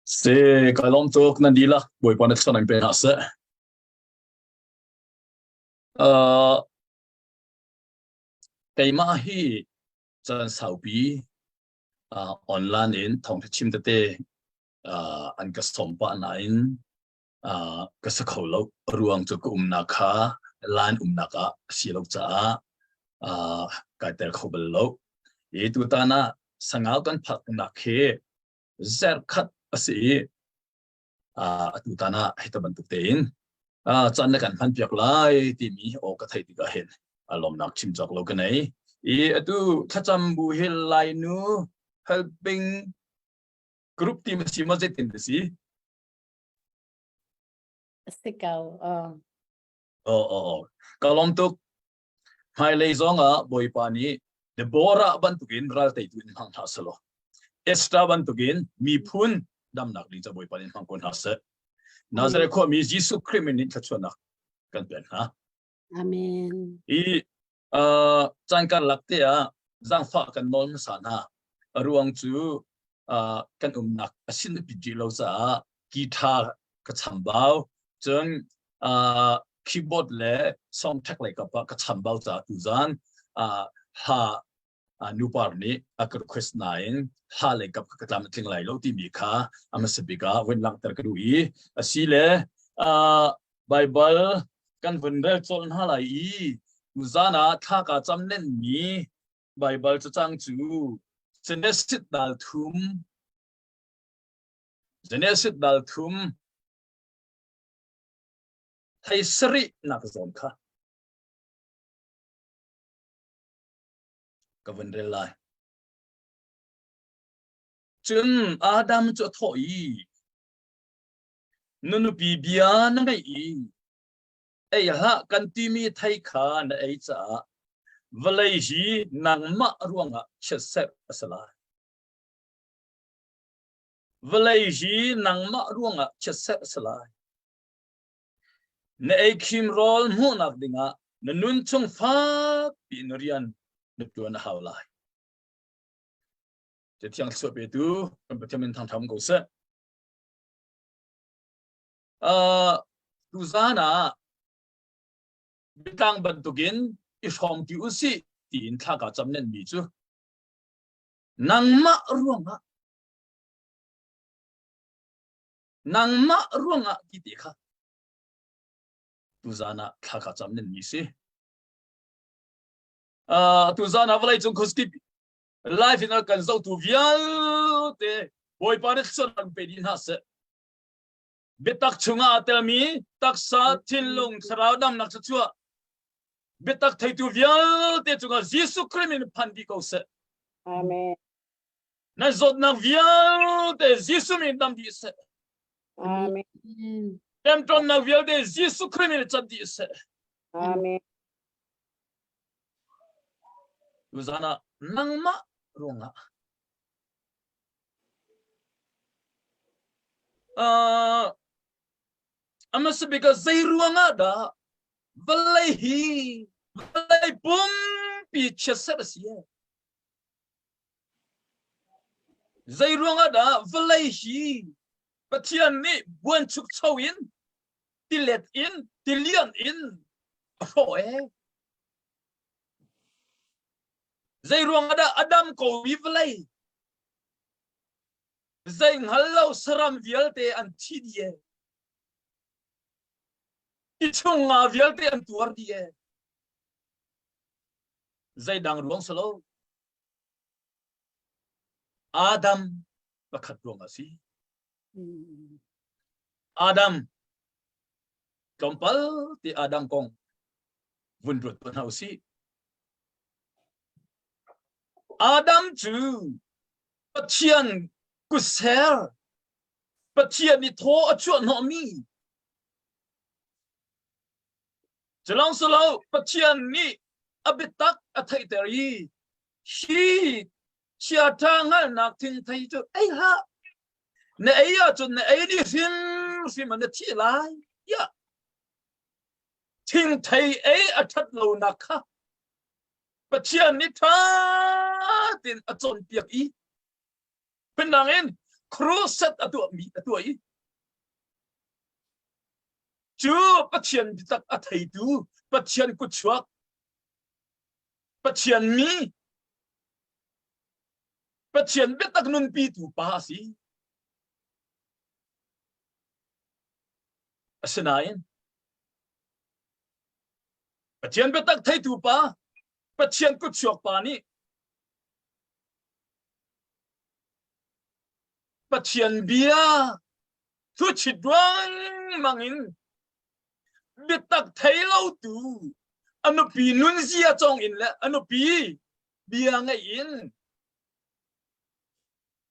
Si, kai lawm tuk nan dihlak Bawipa na thluachuah nan pe hna seh. Uh, keimah hi caan saupi uh, online in thawngtha chim tete uh, an ka sawm pah nain uh, ka sa kho lo. A ruang cu ka umnak kha line umnak ah a si lo caah uh, kai tel kho bal lo. I tutan ah sangau kan phaknak hi zarhkhat a si i atu tan ah hita bantuk tein caan na kan hman piak lai timi aw ka theih tikah hin a lawmnak chim cawk lo ka nei i atu thlacam bu hi Lainu helping group team a si maw zeitin ti si Si ko. Oh oh oh ka lawm tuk Hmailei zong ah Bawipa nih Deborah bantukin ral teitu in hmang hna selaw Esther bantukin miphun damnak ding ca Bawipa nih hmang ko hna seh. Nazareth khuami Jesuh Khrih min in thluachuahnak kan pek hna. Amen. I uh, caan karlak te ah zaangfah kan nawl hmasa hna. A ruang cu uh, kan umnak a sin a pit rih lo caah guitar ka chambau cun uh, keyboard le song track lei kap ah ka chambau caah tuzan uh, hla uh, nupar nih a ka request nain hla lei kap ka tlam a tling lai lo timi kha a hmasa bik ah vun langhter ka duh i asile uh, Bible kan vun rel colh hna lai i tuzan ah thla ka cam nen mi Bible cacang cu Genesis dal thum Genesis dal thum thei sarih nak zawn kha ka vun rel lai. Cun Adam cu a thawh i, Na nupi bia na ngaih i ei hlah kan timi thei kha na ei caah vawlei hi nangmah ruangah chiatserh a si lai. Vawlei hi nangmah ruangah chiatserh a si lai. Na eikhim rawl hmuhnak dingah na nun chung fakpi in rian na ṭuan a hau lai. Cathiang thluachuah petu kan Pathian min thangṭhat ko seh. Uh, tuzan ah biatlang bantukin i hrawm ti usih tiin thla ka cam nenmi cu nangmah ruangah nangmah ruangah ti te kha tuzan ah thla ka cam nen mi si uh, tuzan ah vawlei cung khuskip live in kan zohtu vialte Bawipa nih thluachuah an pe dih hna seh biatak chungah aa telmi taksa thinlung thlarau damnak thluachuah biatak theitu vialte cungah Jesuh Khrih min phan dih ko seh Amen. Nan zawtnak vialte Jesuh min dam dih seh. Amen. Temṭawnnak vialte Jesuh Khrih min cat dih seh. Amen. Tuzan ah nangmah ruangah uh, a hmasa bik ah zei ruangah dah vawlei hi vawlei pumpi chiatserh a si? Zei ruangah dah vawlei hi Pathian nih buanchukcho in tilet in tilian in a hrawh ee? Zei ruangah dah a dam komi vawlei zei hngal lo saram vialte an thi dih ee? Ti chung nga vialte an tuar dih ee? Zeidang ruang si lo. Adam pakhat ruang a si. Adam tlawmpal ti Adam kong vun ruat tuah hna usih. Adam cu Pathian kutser Pathian nih thaw a chuah hnawhmi Culawng si lo Pathian nih a biatak a theihter i hi chiaṭha hngalhnak thingthei cu ei hlah. Na ei ahcun na ei dih hrimhrim ah na thi lai tiah thingthei ei a ṭhat lonak kha Pathian nih ṭha tein a cawnpiak i phundang in. Crusade a tuah mi a tuah i cu Pathian biatak a theitu Pathian kutchuak Pathian mi Pathian biatak nunpitu pa a si. Asinain Pathian biatak theitu pa Pathian kutchuak pa nih Pathian bia thuchit ruangmang in biatak thei lo tu a nupi nunzia cawng in le a nupi bia ngaih in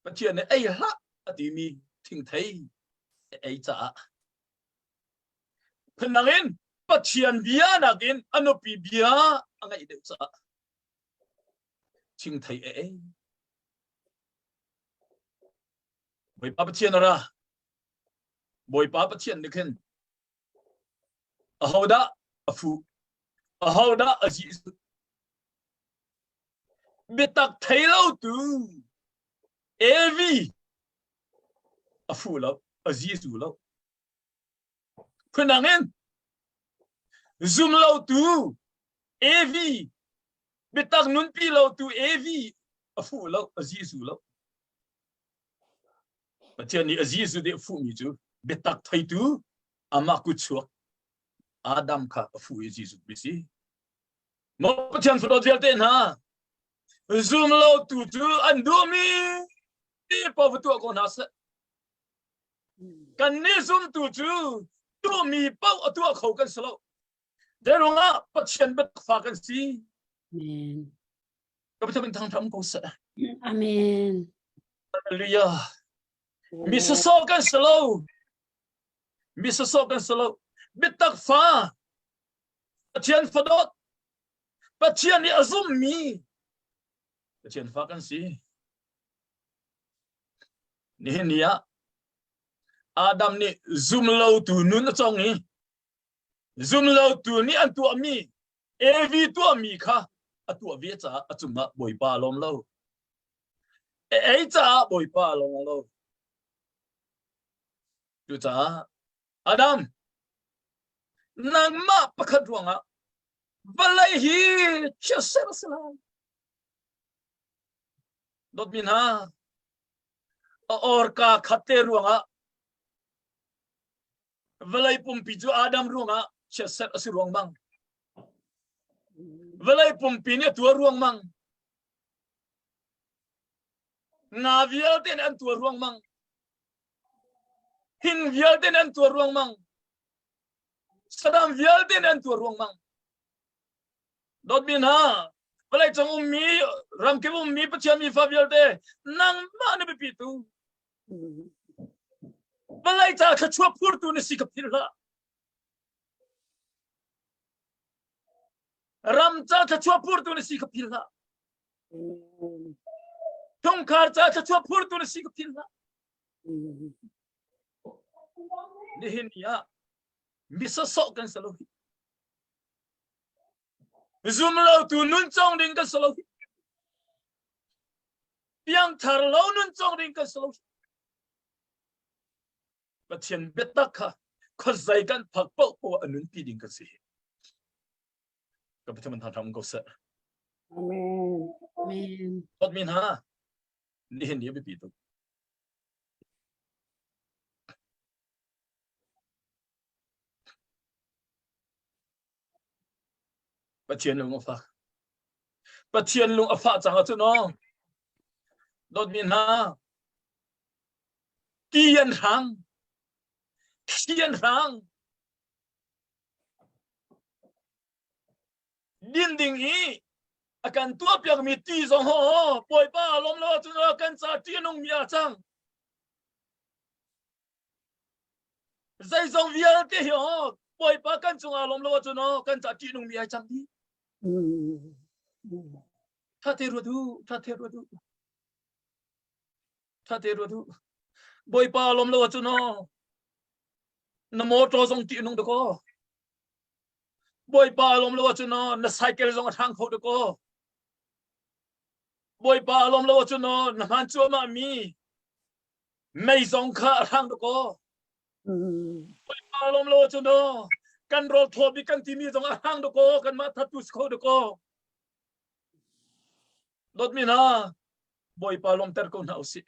Pathian nih ei hlah a timi thingthei ei caah phundang in Pathian bia nakin a nupi bia a ngaih deuh caah thingthei a ei. Bawipa Pathian a ra. Bawipa Pathian nih khin ahodah a fuh, ahodah a zih biatak thei lo tu Evi a fuh lo, a zizu lo. Phundang in zum lo tu Evi biatak nunpi lo tu Evi a fuh lo, a zizu lo. Pathian nih a zizu deh fuhmi cu biatak theitu amah kutchuak Adam kha a fuh i Jesuh mi si. Maw Pathian fadawt vialte hna, zum lo tu cu an duhmi paoh va tuah ko hna seh. Kan nih zumtu cu duhmi paoh a tuah kho kan si lo. Zeirungah Pathian biatak fa kan si. Amen. Ka Pathian min thangṭhat ko seh. Amen. Hallelujah. Mi sawsawh kan si lo. Mi sawsawh kan si lo. Biatak fa Pathian fadawt Pathian nih a zummi Pathian fa kan si. Nihin ni ah Adam nih zum lotu nun a cong i zum lotu nih an tuahmi Evi tuahmi kha a tuah ve caah a cungah Bawipa a lawm lo. Ei caah Bawipa a lawm lo. Cucaah Adam nangmah pakhat ruangah vawlei hi chiatser a si lai. Dawtmi hna, a orka khat te ruangah vawlei pumpi cu Adam ruangah chiatserh a si ruangmang. Vawlei pumpi nih a tuar ruangmang. Nga vialte nih an tuar ruangmang. Thing vialte nih an tuar ruangmang. Saram vialte nih an tuar ruangmang. Dawtmi hna, vawlei cung ummi, ramkip ummi Pathian mi fa vialte, nangmah na biapi tu. Vawlei ca thluachuah phurtu na si ka philh hlah. Ram ca thluachuah phurtu na si ka philh hlah. Chungkhar ca thluachuah phurtu na si ka philh hlah. Nihin ni ah mi sawsawh kan si lo hi. Zum lo tu nun cong ding kan si lo hi. Piangthar lo nun cong ding kan si lo. Pathian biatak kha khuazei kan phak paoh paoh a nunpi ding kan si. Ka Pathian man thang ko seh. Amen. Amen. Dawtmi hna, nihin ni a biapi tuk. Pathian lung a fak. Pathian lung a fah cang ahcun aw dawtmi hna ti an hrang thli an hrang din ding i a kan tuahpiakmi ti zong ho Bawipa lawm lo ahcun kan ca ṭih a nungmi ah cang Zeizong vialte hi aw Bawipa kan cungah lawm lo ahcun aw kan ca ṭih nungmi ai cang dih. Ṭha te ruat u, ṭha te ruat u. Ṭha te ruat u. Bawipa lawm lo ahcun aw na motor zong ṭih nung dakaw. Bawipa lawm lo ahcun aw na cycle zong a hrang kho dakaw. Bawipa lawm lo ahcun aw na hman cuahmah mi. Mei zong kha a hrang dakaw. Bawipa lawm lo cu no kan rawl thaw bik kan timi zong a hrang dakaw kanmah thattu si kho dakaw. Dawtmi hna Bawipa lawmter ko hna usih.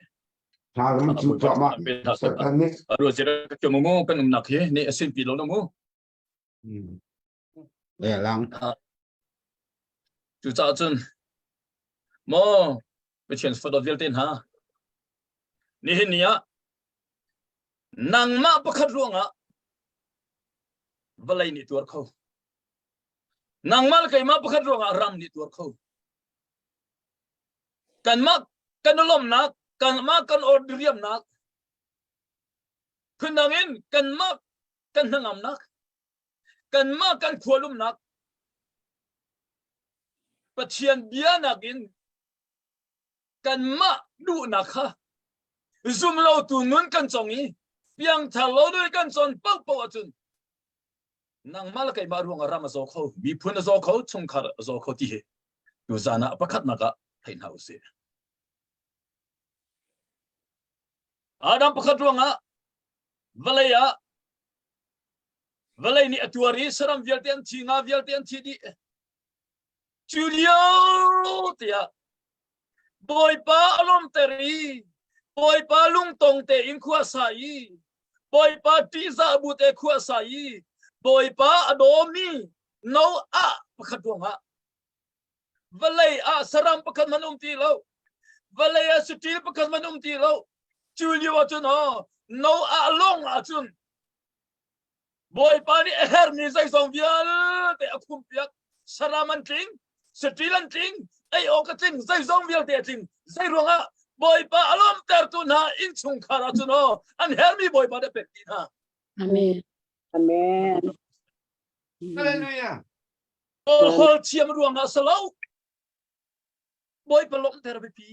Thla kan cu cuahmah. Satan nih. Ruazir ka mu kan umnak hi ni asin pi lo mu. Le lang. Cucaah cun maw Pathian fadawt vialte hna nihin ni ah nangmah pakhat ruangah vawlei nih tuar kho nangmah le keimah pakhat ruangah ram nih tuar kho kanmah kan lawmnak kanmah kan ordiriamnak phundang in kanmah kan hnangamnak kanmah kan khualumnak Pathian bia nakin kanmah duhnak kha zumlotu nun kan cong i piangthar lo nun kan cawn paohpaoh ahcun nangmah le keimah ruangah ram a zaw kho miphun a zaw kho chungkhar a zaw kho ti hi tuzan ah pakhatnak ah thei hna usih Adam pakhat ruangah vawlei ah vawlei nih a tuar i saram vialte an thi nga vialte an thi dih cu lio tiah Bawipa a lawmter i Bawipa lungtong tein khua sa i Bawipa ṭihzah bu te khua sa i Bawipa a dawmi Noah pakhat ruangah vawlei ah saram pakhat man um ti lo vawlei ah saṭil pakhat man um ti lo cu lio ahcun aw Noah lawng ahcun Bawipa nih a herhmi zeizong vialte a khumpiak. Saram an tling, saṭil an tling, ei awk a tling, zeizong vialte a tling. Zei ruangah Bawipa a lawmhtertu hna innchungkhar ahcun aw an herhmi Bawipa nih a pek dih hna. Amen. Amen. Hallelujah. Kawl thiam ruangah si lo. Bawipa lawmhter a biapi.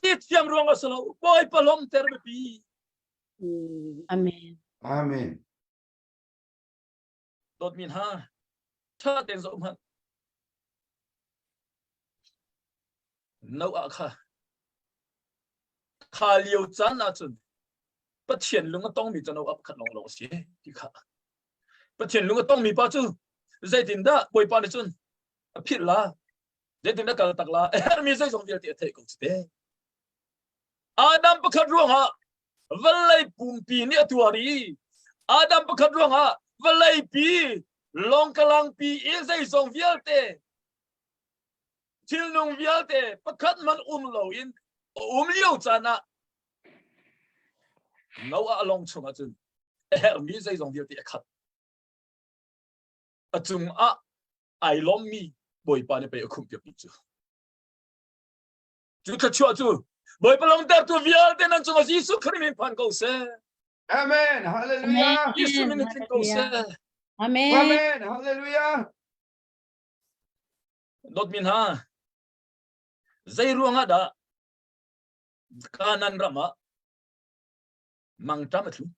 Ti thiam ruangah si lo. Bawipa lawmhter a biapi. Amen. Amen. Dawtmi hna, ṭha tein zoh hmanh. Noah kha kha lio caan ahcun Pathian lung a tongmi cu Noah pakhat lawng lawng a si ti kha. Pathian lung a tongmi pa cu zeitindah Bawipa nih cun a philh la, zeitindah kal tak la, a herhmi zeizong vialte a theih ko cu te. Adam pakhat ruangah vawlei pumpi nih a tuar i Adam pakhat ruangah vawleipi lawngkalangpi i zeizong vialte thilnung vialte pakhat man um loin a um lio caan ah Noah lawng chungah cun a herhmi zeizong vialte a khat. A cungah ai lawmmi Bawipa nih pei a khumh piakmi cu. Cu thluachuah cu Bawipa lawmtertu vialte nan cungah Jesuh Khrih min phan ko seh. Amen. Hallelujah. Jesuh min tling ko seh. Amen. Amen. Hallelujah. Dawtmi hna, zei ruangah dah Kanan ram ah mangṭam a thlum?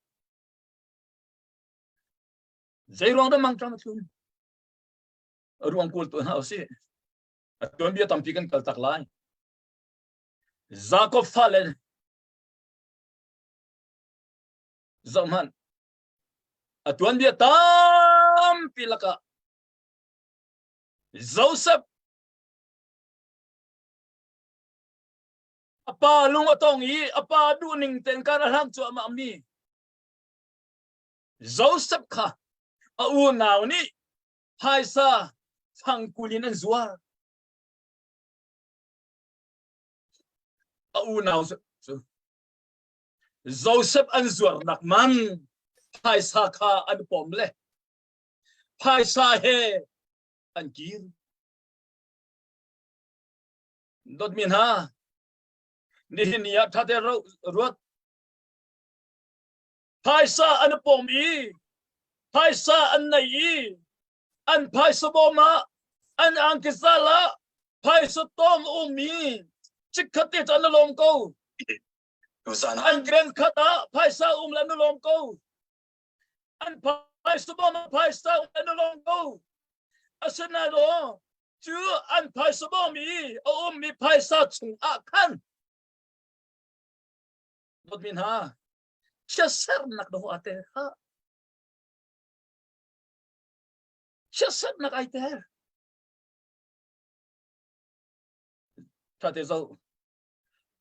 Zei ruang dah mangṭam a thlum? A ruang kawl tuah hna usih. A tuanbia tampi kan kal tak lai. Jakob fale zohhmanh a tuanbia tampi lakah Joseph a pa lung a tong i a pa duhning ten kar a hlang cuahmah mi Joseph kha a unau nih phaisa fangkul in an zuar. A unau cu Joseph an zuarnak man phaisa kha an pom le phaisa he an kir. Dawtmi hna, nihin ni ah ṭhate ruat Phaisa an pom i phaisa an nei i an phaisa bawm ah an angkizal ah phaisa tom ummi chikkhat te cu an lawm ko. An bank khat ah phaisa um le an lawm ko. An phaisa bawm ah phaisa um le an lawm ko. Asinain cu an phaisa bawm i a ummi phaisa chung ah khan. Dawtmi hna, chiatsernak dawh aa tel kha. Chiatsernak ai tel. Ṭha te zoh.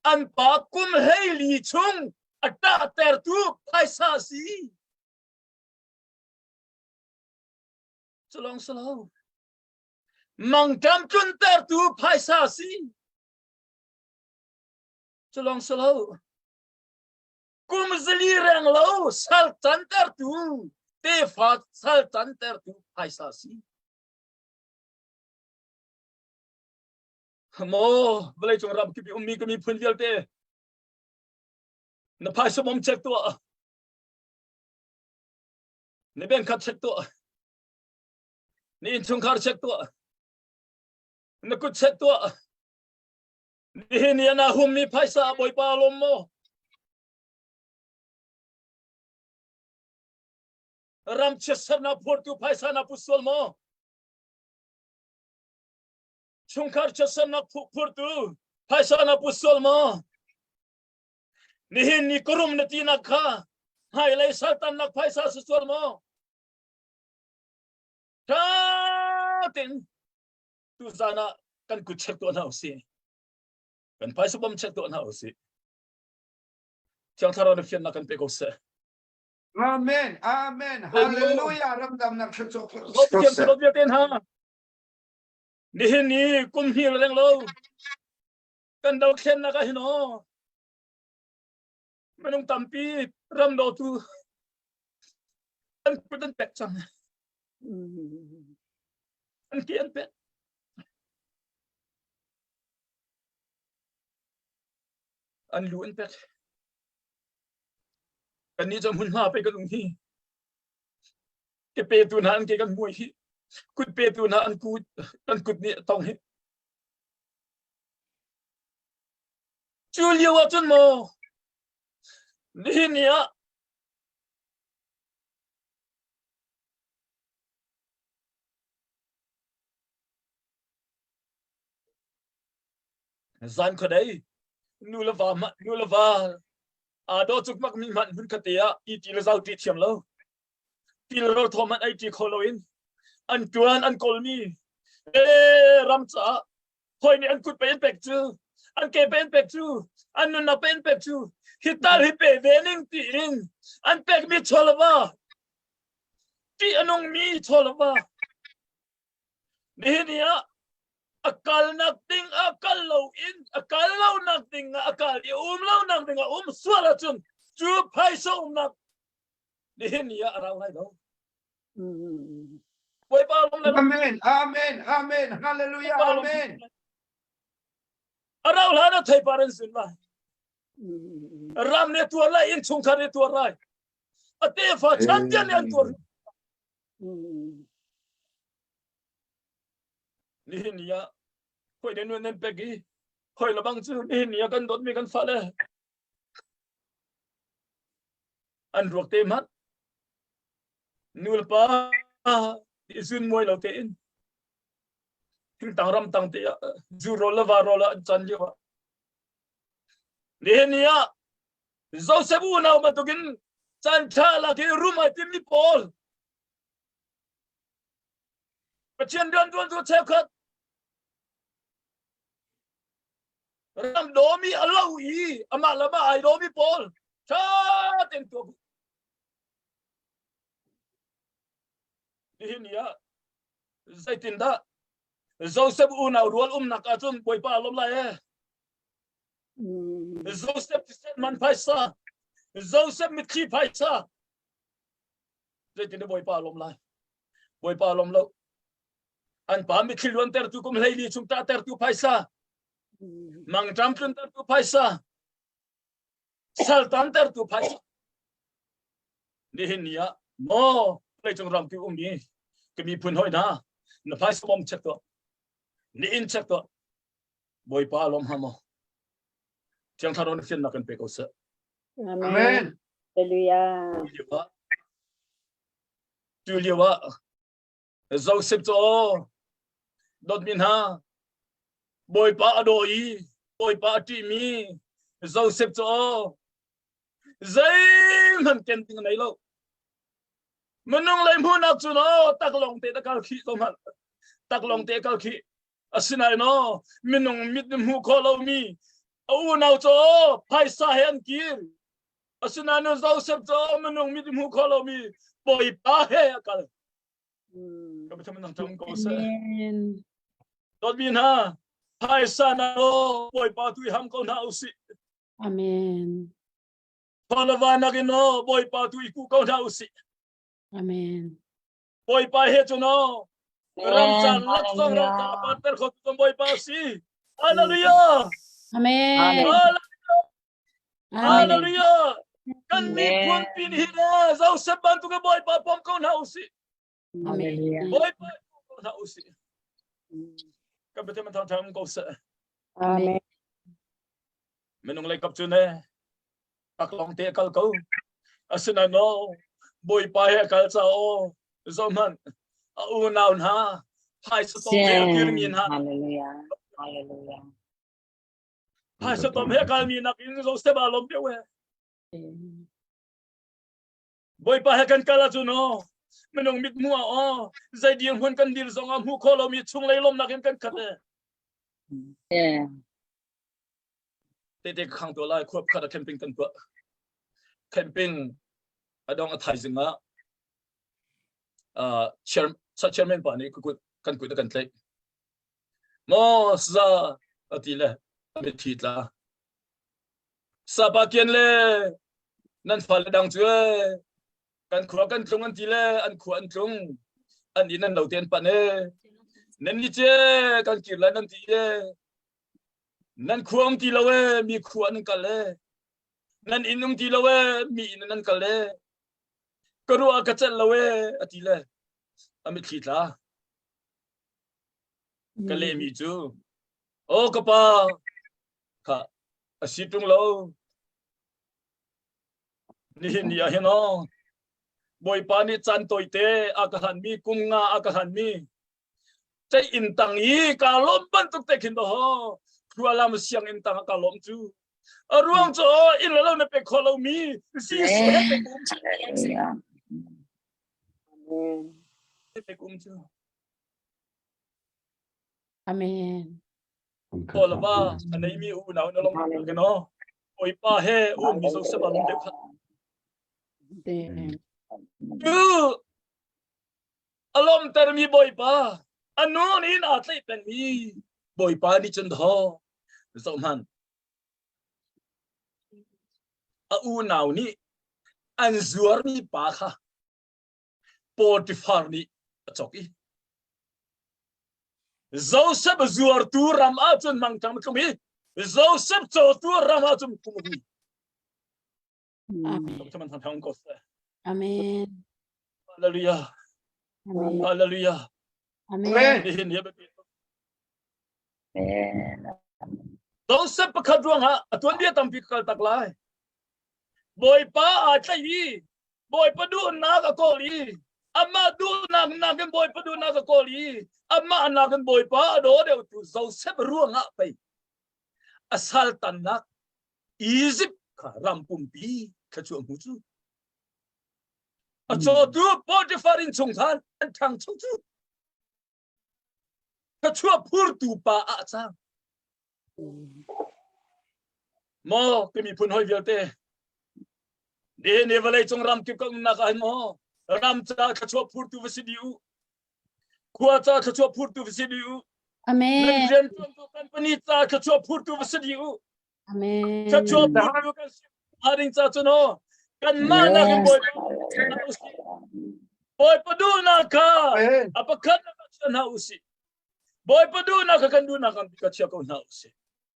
An pa kum 14 chung a ṭahtertu phaisa a si. Cu lawng si lo. Mangṭam tluntertu phaisa a si. Cu lawng si lo. Kum 4 reng lo sal cantertu tefa sal cantertu phaisa a si. Maw vawleicung ram kip i ummi ka miphun vialte na phaisa bawm check tuah. Na bank khat check tuah. Na innchungkhar check tuah. Na kut check tuah. Nihin ni na hummi phaisa Bawipa lawm maw? Ram chiatsernak phurtu phaisa na put sual maw? Chungkhar chiatsernak phurtu phaisa na put sual maw? Nihin ni ka rum na tinak kha hmailei saltannak phaisa si sual maw? Ṭha tein tuzan ah kan kut check tuah hna usih. Kan phaisa bom check tuah hna usih. Thiang Thlarau na fiannak kan pe ko seh. Amen. Amen. Hallelujah. Ramdamnak thluachuah Pathian thlarau vialte hna. Nihin ni kum hnih reng lo kan dothlennak ah hin aw minung tampi ram dawtu an kut an pek cang. An ke an pek. An lu an pek. Kannih cu hmunhma pei kan um hi. Ke petu hna an ke kan muai hi. Kut petu hna an kut kan kut nih a tong hi. Cu lio ah cun maw nihin ni ah zan khuadei nu le va nu le va aa daw cukmak mi hmanh hmun khat te ah i ti le zau ti thiam lo ti le rawl thaw hmanh ei ti kho loin an tuan an kawlmi e ram caah hawi nih an kut pe in pek cu an ke pe in pek cu an nunnak pe in pek cu hi tal hi pe ve ning tiin an pekmi chawlava ti a nungmi chawlava nihin ni ah a kalnak ding ah kal lo in a kal lonak ding ah a kal i um lonak ding ah um sual ahcun cu phaisa umnak nihin ni ah a rau lai lo. Bawipa lawm le Amen. Amen. Amen. Hallelujah. Amen. A rau hlan ah theipar an zun lai. Ram ne tuar lai, innchungkhar ne tuar lai. A tefa chan tiang nih an tuar. Nihin ni ah hoi ne nun nan pek i hoi le bang cu nihin ni ah kan dawtmi kan fale an ruak te hmanh nu le pa zun muai lo tein thingtang ramtang te ah zu rawl le va rawl ah an can lio ah nihin ni ah Joseph unau bantukin caan ṭha lak i rum ai timmi pawl Pathian rianṭuantu cheukhat ram dawmi a lo i amah le amah ai dawmi pawl ṭha tein tuah Nihin ni ah zeitindah Joseph unau rual umnak ahcun Bawipa a lawm lai ee. Joseph thisen man phaisa Joseph mitthli phaisa zeitin Bawipa a lawm lai Bawipa a lawm lo an pa mitthli luantertu kum 14 chung ṭahtertu phaisa mangṭam tluntertu phaisa saltantertu phaisa nihin ni ah maw leicung ram ki ummi ka miphun hoi hna na phaisa bom check tuah ni inn check tuah Bawipa lawm ha maw Thiang Thlarau na fiannak kan pe ko seh Amen. Hallelujah. Tu lio ah Joseph cu dawtmi hna Bawipa a daw i Bawipa a ṭihmi Joseph cu. Zeihmanh ken ding a nei lo. Minung lei hmuhnak cu no taklawng te kal khih ko hmanh. Taklawng te kal khih. Asinain no minung mit nih hmuh khawh lomi a unau cu phaisa he an kir. Asinain Joseph cu minung mit hmuh khawh lomi Bawipa he a kal. Ka biachim nang chang ko seh. Amen. Dawtmi hna, phaisa na Bawipa tu i ham ko hna usih. Amen. Thawlava nakin aw Bawipa tu i kuh ko hna usih. Amen. Bawipa he cun aw ram caan laksawng ram caan a panter kho tu Bawipa a si. Hallelujah. Amen. Hallelujah. Amen. Hallelujah. Kan miphun pin hi le Joseph bantuk in Bawipa pom ko hna usih. Amen. Bawipa pom ko hna usih. Kan Pathian thangṭhat um ko seh. Amen. Minung lei kap cu ne taklawng te a kal ko. Asinain no Bawipa he a kal ca aw zohhmanh a unau hna phaisa tom he a kirmi hna Hallelujah. Hallelujah. phaisa tom he a kalmi nakin Joseph aa lawm deuh e. Bawipa he kan kal ahcun aw minung mit hmuh ah aw zei dirhmun kan dir zong ah hmuh khawh lomi chunglei lawmnak in kan khat e. Yeah. Tete khang tuah lai khuap khat a camping kan tuah. Camping a dong a thaizing ah uh, chair, chairman pa nih kan kut a kan tlaih. Maw za a ti le a mitthli tla. Sapa kian le nan fale dang cu ee kan khua kan tlung an ti le an khua an tlung an inn an lo te an pan ee nan ni ce kan kir lai nan ti ee nan khua um ti lo ee mi khua nan kal ee nan inn um ti lo ee mi inn nan kal ee ka ruah ka celh lo ee a ti le a mitthli tla ka lehmi cu aw ka pa kha a si ṭung lo nihin ni ah hin aw Bawipa nih caan tawite a ka hlanmi kum nga a ka hlanmi ceih inn tang i kaa lawm bantuk te khin aw khualam sianginn tang ah kaa lawm cu a ruang cu aw inn le lo na pek khawh lomi Jesuh he pek um pek um cu Amen. Paul va a neimi unau na long ke no Bawipa he um mi Joseph a lung deuh khat. Cu a lawmtermi Bawipa a nu nih aa tlaih pengmi Bawipa nih cun thaw zoh hmanh a unau nih an zuarmi pa kha Potifar nih a cawk i Joseph zuartu ram ahcun mangṭam a tlung i Joseph cawtu ram ahcun kum a vui. Amen. Hallelujah. Amen. Hallelujah. Amen. Nihin hi a biapi tuk. Joseph pakhat ruangah a tuanbia tampi ka kal tak lai. Bawipa aa tlaih i Bawipa duhnak a kawl i amah duhnak nakin Bawipa duhnak a kawl i amah nakin Bawipa a daw deuhtu Joseph ruangah pei a saltannak Egypt kha ram pumpi thluachuah hmu cu a cawtu Potiphar inn chungkhar an ṭhangcho cu thluachuah phurtu pa ah a cang. Maw ka miphun hawi vialte nihin ni vawlei cung ram kip ka umnak ah hin maw ram ca thluachuah phurtu va si dih u khua ca thluachuah phurtu va si dih u Amen. nan riantuantu company ca thluachuah phurtu va si dih u Amen. Thluachuah phurtu kan si ding ca cun aw kanmah nakin Bawipa Bawipa duhnak kha a pakhat na chia hna usih. Bawipa duhnak kha kan duhnak kan ka chia ko hna usih.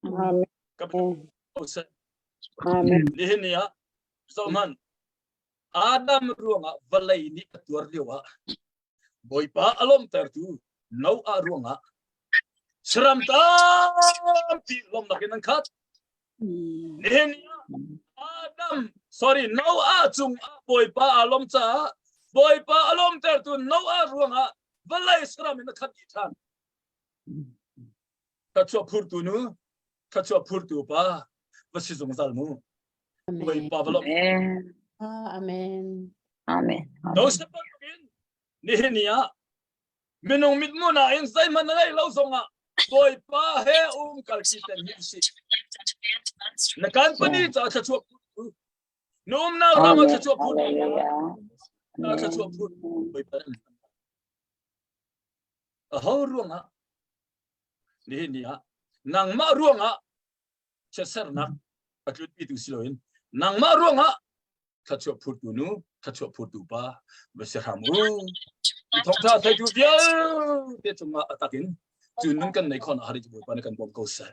Amen. Ka usih. Amen. Nihin ni ah zohhmanh Adam ruangah vawlei nih a tuar lio ah Bawipa a lawmhtertu Noah ruangah saram tampi lawmnak in an khat. Nihin Adam, sorry, Noah cung ah Bawipa aa lawm caah Bawipa a lawmtertu Noah ruangah vawlei saram in a khat dih ṭhan. Thluachuah phurtu nu, thluachuah phurtu pa, va si zungzal mu. Bawipa va lawmh. Amen. Amen. Amen. Joseph bantukin nihin ni ah minung mithmuh nain zeihmanh na ngeih lo zongah Bawipa he um kalpi ten hi si. Na company ca thluachuah phu na umnak ram ah thluachuah phu na thluachuah phu Bawipa aho ruangah nihin ni ah nangmah ruangah chiatsernak a tlunpitu si loin nangmah ruangah thluachuah phurtu nu thluachuah phurtu pa va si hram u. I thawngtha theitu vialte cungah a takin cu nun kan nei khon a hari Bawipa nih kan bawm ko seh.